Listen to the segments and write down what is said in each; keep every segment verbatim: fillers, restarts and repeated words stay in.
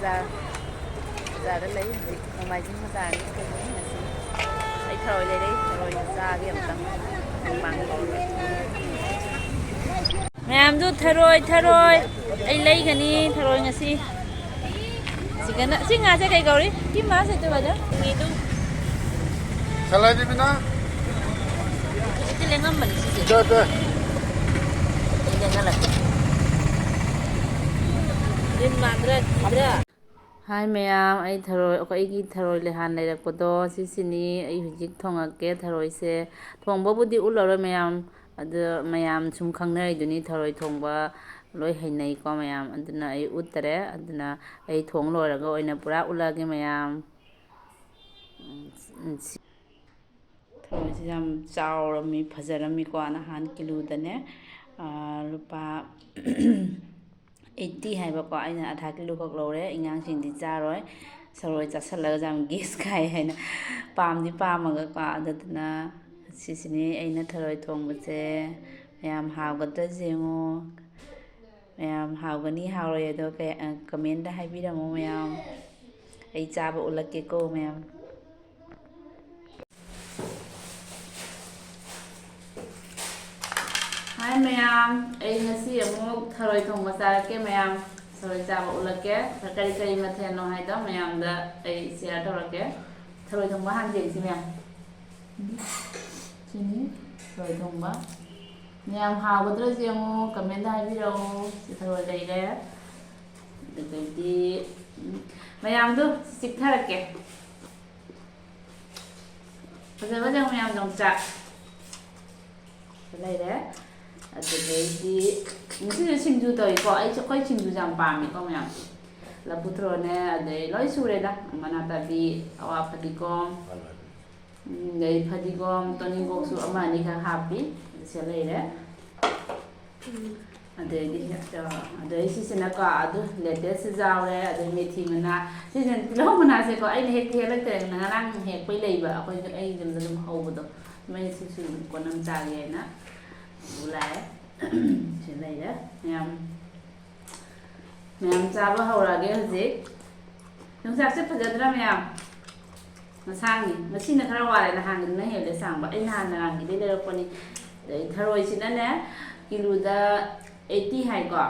ꯕꯖꯥꯔ, ꯕꯖꯥꯔꯗ ꯂꯩ ꯍꯧꯖꯤꯛ, ꯅꯣꯡꯃꯥꯏꯖꯤꯡ ꯕꯖꯥꯔꯅꯤ ꯑꯩꯈꯣꯏꯒꯤ ꯉꯁꯤ꯫ ꯑꯩ ꯊꯔꯣꯏ ꯂꯩꯔꯛꯏ, ꯊꯔꯣꯏ ꯆꯥꯒꯦ ꯑꯝꯇꯪ꯫ ꯃꯨꯛꯕꯥꯡ ꯇꯧꯔꯒ꯫ ꯃꯌꯥꯝꯗꯨ ꯊꯔꯣꯏ, ꯊꯔꯣꯏ꯫ ꯑꯩ ꯂꯩꯒꯅꯤ ꯊꯔꯣꯏ ꯉꯁꯤ꯫ ꯁꯤꯒꯅ, ꯁꯤ ꯉꯥꯁꯦ ꯀꯩ ꯀꯧꯔꯤ? ꯀꯤ ꯃꯥꯁꯦ ꯇꯨ ꯕꯗ? ꯃꯤꯗꯨ꯫ ꯁꯂꯥꯏꯗꯤ ꯃꯤꯅ? ꯍꯧꯖꯤꯛꯇꯤ ꯂꯦꯡꯉꯝꯕꯅꯤ ꯁꯤꯁꯦ꯫ ꯆꯣ, ꯆꯣ꯫ ꯑꯩ ꯂꯦꯡꯍꯜꯂꯛꯀꯦ꯫ ꯂꯤꯟ ꯃꯥꯟꯗ꯭ꯔꯥ, ꯀꯤꯗ꯭ꯔꯥ? ꯍꯥꯏ ꯃꯌꯥꯝ, ꯑꯩ ꯊꯔꯣꯏ, ꯑꯩꯈꯣꯏꯒꯤ ꯊꯔꯣꯏ ꯂꯩꯍꯥꯟ ꯂꯩꯔꯛꯄꯗꯣ ꯁꯤꯁꯤꯅꯤ꯫ ꯑꯩ ꯍꯧꯖꯤꯛ ꯊꯣꯡꯉꯛꯀꯦ ꯊꯔꯣꯏꯁꯦ꯫ ꯊꯣꯡꯕꯕꯨꯗꯤ ꯎꯠꯂꯔꯣꯏ ꯃꯌꯥꯝ, ꯑꯗꯣ ꯃꯌꯥꯝ ꯁꯨꯝ ꯈꯪꯅꯔꯤꯗꯨꯅꯤ ꯊꯔꯣꯏ ꯊꯣꯡꯕ ꯂꯣꯏ ꯍꯩꯅꯩꯀꯣ ꯃꯌꯥꯝ, ꯑꯗꯨꯅ ꯑꯩ ꯎꯠꯇꯔꯦ꯫ ꯑꯗꯨꯅ ꯑꯩ ꯊꯣꯡ ꯂꯣꯏꯔꯒ ꯑꯣꯏꯅ ꯄꯨꯔꯥ ꯎꯠꯂꯛꯑꯒꯦ ꯃꯌꯥꯝ꯫ ꯎꯝ, ꯁꯤ ꯊꯔꯣꯏꯁꯤ ꯌꯥꯝ ꯆꯥꯎꯔꯝꯃꯤ, ꯐꯖꯔꯝꯃꯤꯀꯣ꯫ ꯅꯍꯥꯟ ꯀꯤꯂꯣꯗꯅꯦ, ꯑꯥ, ꯂꯨꯄꯥ ꯑꯩꯠꯇꯤ ꯍꯥꯏꯕꯀꯣ꯫ ꯑꯩꯅ ꯑꯙꯥ ꯀꯤꯂꯣ ꯈꯛ ꯂꯧꯔꯦ꯫ ꯑꯉꯥꯡꯁꯤꯡꯗꯤ ꯆꯥꯔꯣꯏ, ꯊꯔꯣꯏ ꯆꯥꯁꯜꯂꯒ ꯌꯥꯝ ꯒꯦꯁ ꯀꯥꯏ ꯍꯥꯏꯅ꯫ ꯄꯥꯝꯗꯤ ꯄꯥꯝꯃꯒꯀꯣ꯫ ꯑꯗꯨꯗꯨꯅ ꯁꯤꯁꯤꯅꯤ ꯑꯩꯅ ꯊꯔꯣꯏ ꯊꯣꯡꯕꯁꯦ꯫ ꯃꯌꯥꯝ ꯍꯥꯎꯒꯗ꯭ꯔꯥ ꯌꯦꯡꯉꯣ꯫ ꯃꯌꯥꯝ ꯍꯥꯎꯒꯅꯤ ꯍꯥꯎꯔꯣꯏ ꯑꯗꯣ ꯀꯌꯥ-, ꯑ, comment ꯍꯥꯏꯕꯤꯔꯝꯃꯣ ꯃꯌꯥꯝ꯫ ꯑꯩ ꯆꯥꯕ ꯎꯠꯂꯛꯀꯦꯀꯣ ꯃꯌꯥꯝ꯫ ꯍꯥꯏ ꯃꯌꯥꯝ, ꯑꯩ ꯉꯁꯤ ꯑꯃꯨꯛ ꯊꯔꯣꯏ ꯊꯣꯡꯕ ꯆꯥꯔꯛꯀꯦ ꯃꯌꯥꯝ꯫ ꯊꯔꯣꯏ ꯆꯥꯕ ꯎꯠꯂꯛꯀꯦ꯫ ꯀꯔꯤ ꯀꯔꯤ ꯃꯊꯦꯜꯅꯣ ꯍꯥꯏꯗꯣ ꯃꯌꯥꯝꯗ ꯑꯩ share ꯇꯧꯔꯛꯀꯦ꯫ ꯊꯔꯣꯏ ꯊꯣꯡꯕ ꯍꯥꯟꯅ ꯌꯦꯡꯁꯤ ꯃꯌꯥꯝ꯫ ꯁꯤꯅꯤ ꯊꯔꯣꯏ ꯊꯣꯡꯕ꯫ ꯃꯌꯥꯝ ꯍꯥꯎꯒꯗ꯭ꯔꯁꯨ ꯌꯦꯡꯉꯣ, comment ꯍꯥꯏꯕꯤꯔꯛꯑꯣ꯫ ꯁꯤ ꯊꯔꯣꯏ ꯂꯩꯔꯦ꯫ ꯑꯗꯨꯗꯩꯗꯤ, ꯎꯝ, ꯃꯌꯥꯝꯗꯣ ꯆꯤꯛꯊꯔꯛꯀꯦ꯫ ꯐꯖ ꯐꯖꯕ ꯃꯌꯥꯝ ꯌꯣꯡꯆꯥꯛ ꯂꯩꯔꯦ꯫ ꯑꯗꯨꯗꯩꯗꯤ ꯉꯁꯤꯁꯨ ꯁꯤꯡꯖꯨ ꯇꯧꯏꯀꯣ꯫ ꯑꯩꯁꯨ, ꯑꯩꯈꯣꯏ ꯁꯤꯡꯖꯨꯁꯦ ꯌꯥꯝ ꯄꯥꯝꯃꯦꯀꯣ ꯃꯌꯥꯝ꯫ ꯂꯐꯨ ꯊꯔꯣꯅꯦ, ꯑꯗꯩ ꯂꯣꯏ ꯁꯨꯔꯦꯗ꯫ ꯃꯅꯥ ꯇꯥꯕꯤ, ꯑꯋꯥ ꯐꯗꯤꯒꯣꯝ, ꯎꯝ, ꯑꯗꯩ ꯐꯗꯤꯒꯣꯝ, ꯇꯣꯅꯤꯡꯀꯣꯛꯁꯨ ꯑꯃ ꯑꯅꯤꯈꯛ ꯍꯥꯞꯄꯤ꯫ ꯁꯤ ꯂꯩꯔꯦ꯫ ꯑꯗꯩꯗꯤ, ꯑꯗꯩ ꯁꯤꯁꯤꯅꯀꯣ, ꯑꯗꯨ latest ꯌꯥꯎꯔꯦ꯫ ꯑꯗꯩ ꯃꯦꯊꯤ ꯃꯅꯥ, ꯁꯤꯁꯤꯅ ꯇꯤꯜꯍꯧ ꯃꯅꯥꯁꯦꯀꯣ, ꯑꯩꯅ ꯍꯦꯛꯇꯤ ꯍꯦꯛꯂꯛꯇ꯭ꯔꯦ, ꯉꯔꯥꯡ ꯍꯦꯛꯄꯩ ꯂꯩꯕ꯫ ꯑꯩꯈꯣꯏꯁꯨ, ꯑꯩ ꯌꯨꯝꯗ ꯑꯗꯨꯝ ꯍꯧꯕꯗꯣ, ꯃꯩ ꯁꯤꯁꯨ ꯑꯗꯨꯝ ꯀꯣꯟꯅꯝ ꯆꯥꯒꯦꯅ ꯑꯗꯨ ꯂꯥꯛꯑꯦ꯫ ꯁꯤ ꯂꯩꯔꯦ ꯃꯌꯥꯝ꯫ ꯃꯌꯥꯝ ꯆꯥꯕ ꯍꯧꯔꯛꯑꯒꯦ ꯍꯧꯖꯤꯛ꯫ ꯌꯣꯡꯆꯥꯛꯁꯦ ꯐꯖꯗ꯭ꯔꯥ ꯃꯌꯥꯝ? ꯃꯁꯥꯡꯅꯤ꯫ ꯉꯁꯤꯅ ꯈꯔ ꯋꯥꯔꯦ, ꯅꯍꯥꯟꯒꯤꯗꯨꯅ ꯍꯦꯜꯂꯦ ꯁꯥꯡꯕ꯫ ꯑꯩ ꯅꯍꯥꯟ ꯅꯔꯥꯡꯒꯤꯗꯩ ꯂꯩꯔꯛꯄꯅꯤ꯫ ꯑꯗꯩ ꯊꯔꯣꯏꯁꯤꯅꯅꯦ, ꯀꯤꯂꯣꯗ eighty ꯍꯥꯏꯀꯣ꯫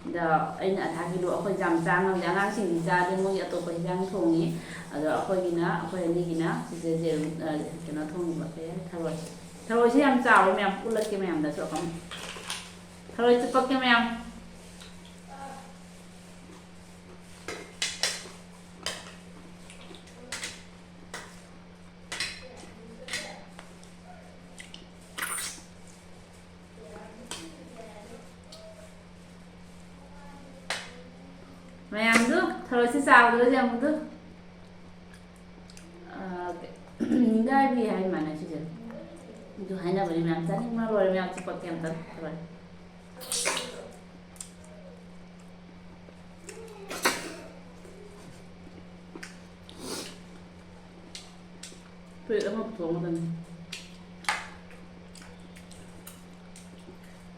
ꯑꯗ ꯑꯩꯅ ꯑꯙꯥ ꯀꯤꯂꯣ, ꯑꯩꯈꯣꯏ ꯌꯥꯝ ꯆꯥ ꯉꯝꯗꯦ꯫ ꯑꯉꯥꯡꯁꯤꯡꯗꯤ ꯆꯥꯗꯦ, ꯃꯣꯏꯒꯤ ꯑꯇꯣꯞꯄ ꯍꯤꯟꯖꯥꯡ ꯊꯣꯡꯉꯤ꯫ ꯑꯗꯣ ꯑꯩꯈꯣꯏꯒꯤꯅ, ꯑꯩꯈꯣꯏ ꯑꯅꯤꯒꯤꯅ ꯁꯤꯁꯦ ꯌꯦꯔꯨꯝ, ꯑ, ꯀꯩꯅꯣ ꯊꯣꯡꯉꯤꯕ, ꯀꯩ ꯍꯥꯏ, ꯊꯔꯣꯏ꯫ ꯊꯔꯣꯏꯁꯦ ꯌꯥꯝ ꯆꯥꯎꯋꯦ ꯃꯌꯥꯝ, ꯎꯠꯂꯛꯀꯦ ꯃꯌꯥꯝꯗꯁꯨ ꯑꯃꯨꯛ꯫ ꯊꯔꯣꯏ ꯆꯨꯞꯄꯛꯀꯦ ꯃꯌꯥꯝ꯫ ꯃꯌꯥꯝꯗꯨ ꯊꯔꯣꯏꯁꯤ ꯆꯥꯕꯗꯨꯒ ꯌꯦꯡꯉꯨꯗꯨ꯫ ꯑꯥ, ꯅꯤꯡꯒꯥꯏꯕꯤ ꯍꯥꯏ ꯃꯥꯅꯦ ꯁꯤꯁꯦ꯫ ꯑꯗꯨ ꯍꯥꯏꯅꯕꯅꯤ ꯃꯌꯥꯝ, ꯆꯥꯅꯤꯡꯕꯅ ꯂꯣꯏꯔꯦ ꯃꯌꯥꯝ, ꯆꯨꯞꯄꯛꯀꯦ ꯑꯝꯇ ꯊꯔꯣꯏ꯫ ꯄ꯭ꯂꯦꯠ ꯑꯃ ꯄꯨꯊꯣꯛꯑꯝꯒꯗꯕꯅꯤ꯫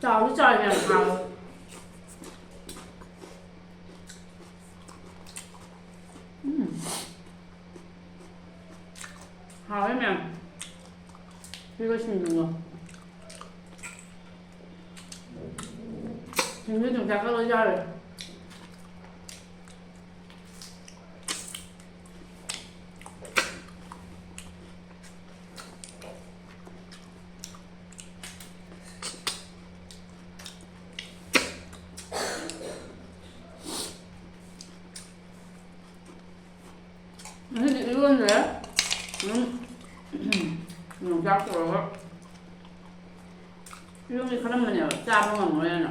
ꯆꯥꯎꯗꯤ ꯆꯥꯎꯋꯦ ꯃꯌꯥꯝ, ꯍꯥꯎꯋꯦ꯫ ꯎꯝ꯫ ꯍꯥꯎꯋꯦ ꯃꯌꯥꯝ꯫ ꯁꯤꯒ ꯁꯤꯡꯖꯨꯒ꯫ ꯁꯤꯡꯖꯨ ꯌꯣꯡꯆꯥꯛꯀ ꯂꯣꯏ ꯌꯥꯎꯔꯦ꯫ ꯉꯁꯤꯗꯤ ꯏꯔꯣꯟꯗ꯭ꯔꯦ꯫ ꯑꯗꯨꯝ ꯌꯣꯡꯆꯥꯛ ꯇꯧꯔꯒ ꯏꯔꯣꯟꯒꯦ ꯈꯜꯂꯝꯕꯅꯦꯕ, ꯆꯥꯕ ꯉꯝꯃꯔꯣꯏꯅ꯫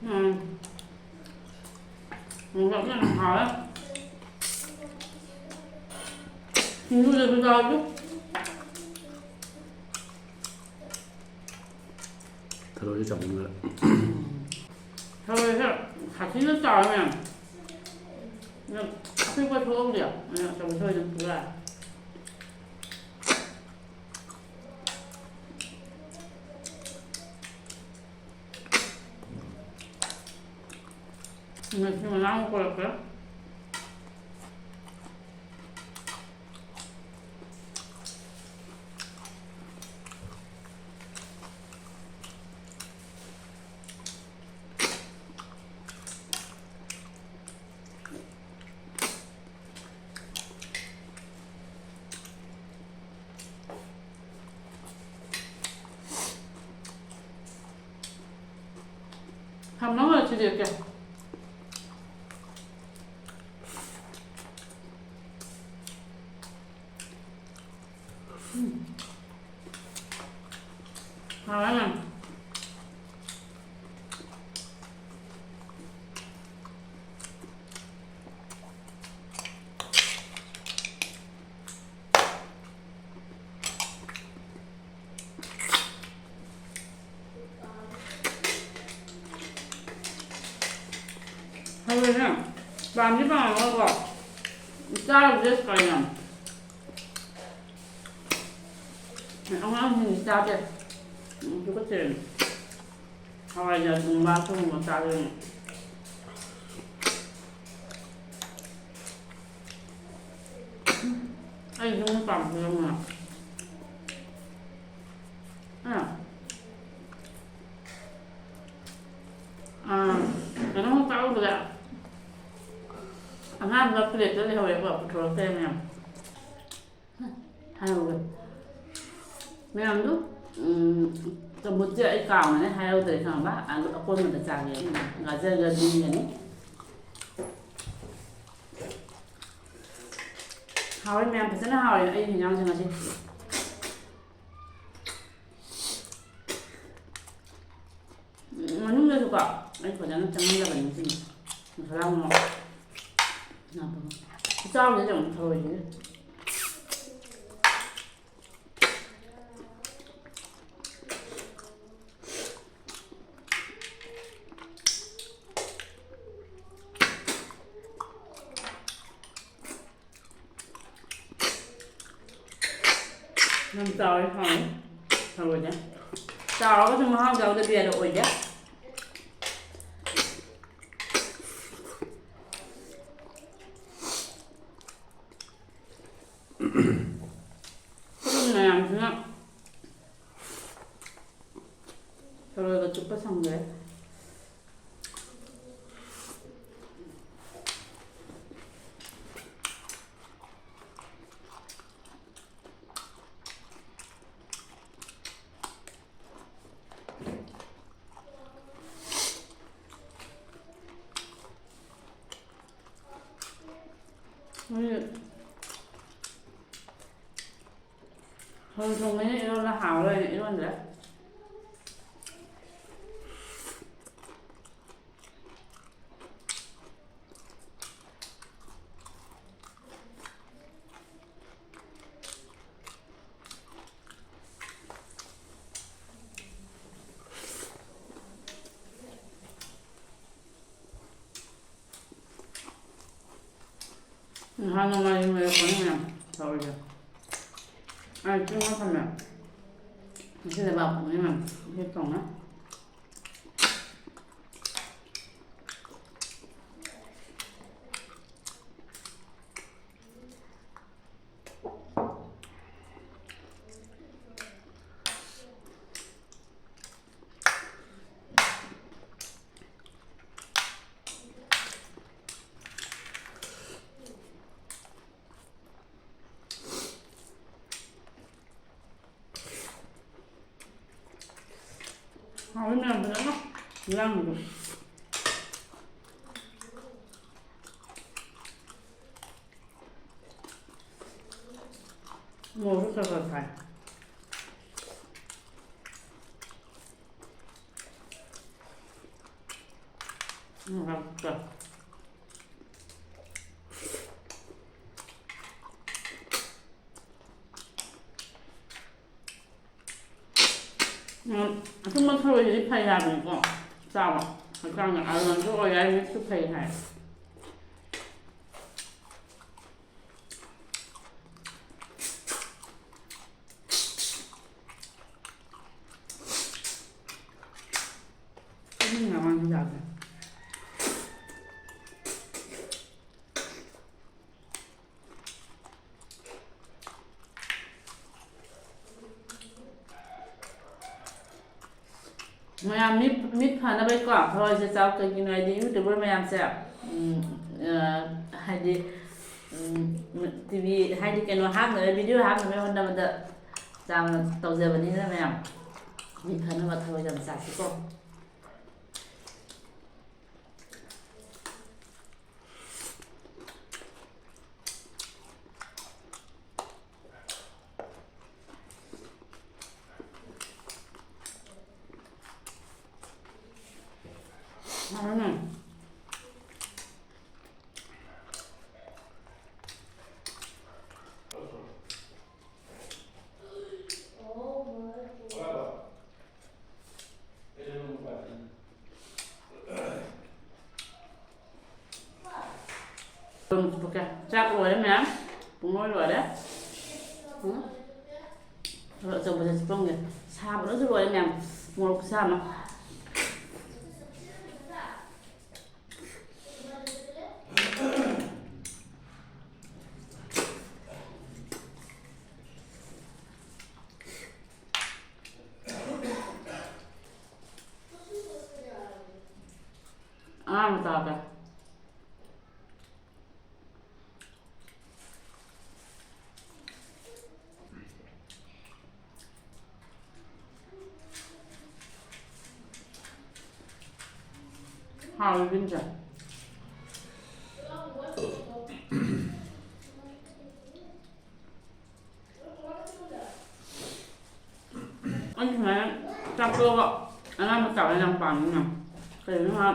ꯎꯝ꯫ ꯌꯣꯡꯆꯥꯛꯁꯦ ꯌꯥꯝ ꯍꯥꯎꯋꯦ꯫ ꯁꯤꯡꯖꯨꯗꯁꯨ ꯆꯥꯎꯁꯤ꯫ ꯊꯔꯣꯏꯁꯦ ꯆꯥꯎꯃꯟꯈ꯭ꯔꯦ꯫ ꯊꯔꯣꯏꯁꯦ ꯁꯥꯊꯤꯅ ꯆꯥꯎꯔꯦ ꯃꯌꯥꯝ꯫ ꯑꯗꯣ ꯑꯄꯤꯛꯄ ꯊꯣꯛꯍꯧꯗꯦ꯫ ꯑꯗꯨꯅ ꯑꯆꯧꯕ ꯊꯔꯣꯏꯗꯣ ꯄꯨꯔꯛꯑꯦ꯫ ꯃꯆꯤꯟ ꯃꯅꯥꯎ ꯄꯨꯔꯛꯀꯦ꯫ ꯊꯝꯃꯒ ꯊꯤꯗꯦꯛꯀꯦ꯫ ꯎꯝ꯫ ꯍꯥꯎꯔꯦ ꯌꯥꯝ꯫ ꯍꯧꯖꯤꯛꯅꯦ, ꯄꯥꯝꯗꯤ ꯄꯥꯝꯃꯒꯀꯣ, ꯆꯥꯔꯨꯕꯁꯦ ꯀꯩꯅꯣ? ꯑꯉꯥꯡꯁꯤꯡꯗꯤ ꯆꯥꯗꯦ꯫ ꯎꯝ, ꯇꯨꯀꯠꯆꯩ꯫ ꯍꯋꯥꯏꯖꯥꯔꯒꯨꯝꯕ, ꯑꯗꯨꯒꯨꯝꯕ ꯆꯥꯗꯣꯏꯅꯦ꯫ ꯑꯩ ꯌꯨꯝ ꯄꯥꯝꯕꯤꯔꯝꯃꯣ꯫ ꯑꯥ꯫ ꯑꯥ, ꯀꯩꯅꯣꯝ ꯆꯥꯔꯨꯕꯗ ꯑꯉꯥꯡꯕ ꯄ꯭ꯂꯦꯠꯇ ꯂꯩꯍꯧꯋꯦꯀꯣ, ꯄꯨꯊꯣꯔꯛꯇ꯭ꯔꯦ ꯃꯌꯥꯝ꯫ ꯍꯥꯏꯍꯧꯒꯦ꯫ ꯃꯌꯥꯝꯗꯨ, ꯎꯝ, ꯆꯝꯐꯨꯠꯁꯦ ꯑꯩ ꯀꯥꯎꯅꯅꯦ ꯍꯥꯏꯍꯧꯗ꯭ꯔꯦ ꯈꯪꯉꯕ? ꯑꯗꯨ ꯑꯀꯣꯟꯕꯗ ꯆꯥꯒꯦ꯫ ꯒꯖꯔꯒ ꯕꯤꯟꯒꯅꯤ꯫ ꯍꯥꯎꯋꯦ ꯃꯌꯥꯝ, ꯐꯖꯅ ꯍꯥꯎꯋꯦ ꯑꯩ ꯍꯤꯟꯖꯥꯡꯁꯦ ꯉꯁꯤ꯫ ꯎꯝ, ꯃꯅꯨꯡꯗꯁꯨꯀꯣ ꯑꯩ ꯐꯖꯅ ꯆꯪꯍꯜꯂꯕꯅꯤ ꯁꯤꯅꯤ꯫ ꯃꯁꯥꯂꯥ ꯃꯣꯔꯣꯛ ꯍꯥꯞꯄꯒ꯫ ꯈꯨꯆꯥꯎꯁꯤꯗꯤ ꯌꯦꯡꯉꯨ ꯊꯔꯣꯏꯁꯤꯗꯤ꯫ ꯌꯥꯝ ꯆꯥꯎꯔꯦ, ꯍꯥꯎꯔꯦ꯫ ꯊꯔꯣꯏꯁꯦ꯫ ꯆꯥꯎꯔꯒꯁꯨ ꯃꯍꯥꯎ ꯌꯥꯎꯗꯕꯤ ꯑꯗꯣ ꯑꯣꯏꯗꯦ꯫ ꯃꯌꯥꯝꯁꯤꯅ ꯊꯔꯣꯏꯒ ꯆꯨꯞꯄ ꯁꯪꯗ꯭ꯔꯦ꯫ ꯃꯣꯏ ꯊꯔꯣꯏ ꯊꯣꯡꯕꯅ ꯏꯔꯣꯜꯂ ꯍꯥꯎꯔꯣꯏꯅ ꯏꯔꯣꯟꯗ꯭ꯔꯦ꯫ ꯅꯍꯥꯟ ꯅꯣꯡꯃꯥꯏꯖꯤꯡ ꯂꯩꯔꯛꯄꯅꯤ ꯃꯌꯥꯝ ꯇꯧꯔꯤꯁꯦ꯫ ꯑꯩ ꯆꯤꯡ ꯃꯐꯝꯗ ꯉꯁꯤ ꯂꯩꯕꯥꯛꯄꯣꯛꯄꯅꯤ ꯃꯌꯥꯝ ꯍꯦꯛ ꯇꯧꯅ꯫ ꯍꯥꯎꯋꯤ ꯃꯌꯥꯝ ꯐꯖꯅ ꯂꯥꯡꯉꯤꯗꯣ꯫ ꯃꯣꯔꯣꯛꯁꯨ ꯈꯔ ꯈꯔ ꯁꯥꯏ꯫ ꯃꯣꯔꯣꯛꯇ꯫ ꯎꯝ, ꯑꯊꯨꯝꯕ ꯊꯔꯣꯏꯁꯤꯗꯤ ꯐꯩ ꯍꯥꯏꯕꯅꯤꯀꯣ ꯆꯥꯕ꯫ ꯍꯛꯆꯥꯡꯗ ironꯁꯨ ꯑꯣꯏ ꯍꯥꯏ, ꯃꯤꯠꯁꯨ ꯐꯩ ꯍꯥꯏ꯫ ꯆꯥꯅꯤꯡꯉꯦ ꯃꯥꯒꯤ ꯆꯥꯁꯦ꯫ ꯃꯌꯥꯝ ꯃꯤꯠ, ꯃꯤꯠ ꯐꯅꯕꯩꯀꯣ ꯊꯔꯣꯏꯁꯦ ꯆꯥꯎ꯫ ꯀꯩꯒꯤꯅꯣ ꯍꯥꯏꯗꯤ YouTuber ꯃꯌꯥꯝꯁꯦ, ꯎꯝ, ꯑ, ꯍꯥꯏꯗꯤ, ꯎꯝ, TV ꯍꯥꯏꯗꯤ ꯀꯩꯅꯣ ꯍꯥꯞꯅꯕ, video ꯍꯥꯞꯅꯕ ꯍꯣꯠꯅꯕꯗ ꯆꯥꯎꯅ ꯇꯧꯖꯕꯅꯤꯅ ꯃꯌꯥꯝ ꯃꯤꯠ ꯐꯅꯕ ꯊꯔꯣꯏ ꯌꯥꯝ ꯆꯥꯁꯤꯀꯣ꯫ ꯍꯥꯎꯔꯅꯦ꯫ ꯆꯥꯛ ꯂꯣꯏꯔꯦ ꯃꯌꯥꯝ꯫ ꯄꯨꯡꯂꯣꯏ ꯂꯣꯏꯔꯦ꯫ ꯎꯝ꯫ ꯑꯆꯧꯕꯁꯦ ꯆꯤꯛꯄꯝꯒꯦ꯫ ꯁꯥꯕꯅꯁꯨ ꯂꯣꯏꯔꯦ ꯃꯌꯥꯝ꯫ ꯃꯣꯔꯣꯛ ꯈꯨꯁꯥ ꯑꯃ꯫ ꯑꯉꯥꯡ ꯃꯆꯥꯗ꯫ ꯍꯥꯎ, ꯏꯕꯦꯝꯆꯥ꯫ ꯑꯩ ꯁꯨꯃꯥꯏꯅ ꯆꯥꯛ ꯇꯣꯛꯑꯒ ꯑꯉꯥꯡ ꯃꯆꯥ ꯍꯣꯏ ꯌꯥꯝ ꯄꯥꯝꯃꯤ ꯃꯌꯥꯝ꯫ ꯀꯩꯒꯤꯅꯣ ꯍꯥꯏ,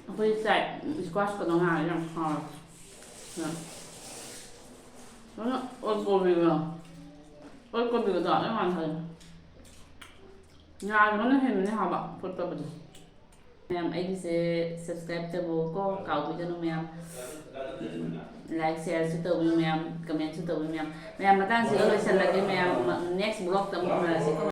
ꯑꯩꯈꯣꯏ ꯆꯥꯏ, squash ꯀꯗꯣ ꯉꯥꯏ ꯌꯥꯝ ꯍꯥꯎꯋꯦ꯫ ꯑꯗꯨꯅ ꯑꯣꯠ ꯀꯣꯕꯤꯒ, ꯑꯣꯠ ꯀꯣꯕꯤꯒꯗꯣ ꯌꯥꯝ ꯍꯥꯎꯋꯦ꯫ ꯉꯥꯏꯕꯅ ꯍꯦꯟꯕꯅꯦ ꯍꯥꯎꯕ, ꯐꯨꯠꯄꯕꯨꯗꯤ꯫ ꯃꯌꯥꯝ ꯑꯩꯒꯤꯁꯦ subscribe ꯇꯧꯕꯤꯌꯨꯀꯣ, ꯀꯥꯎꯕꯤꯒꯅꯨ ꯃꯌꯥꯝ꯫ Like, share ꯁꯨ ꯇꯧꯕꯤꯌꯨ ꯃꯌꯥꯝ, comment ꯁꯨ ꯇꯧꯕꯤꯌꯨ ꯃꯌꯥꯝ꯫ ꯃꯌꯥꯝ ꯃꯇꯥꯡꯁꯤꯒ ꯂꯣꯏꯁꯤꯜꯂꯒꯦ ꯃꯌꯥꯝ, next vlog ꯇ ꯑꯃꯨꯛ ꯎꯅꯔꯁꯤꯀꯣ꯫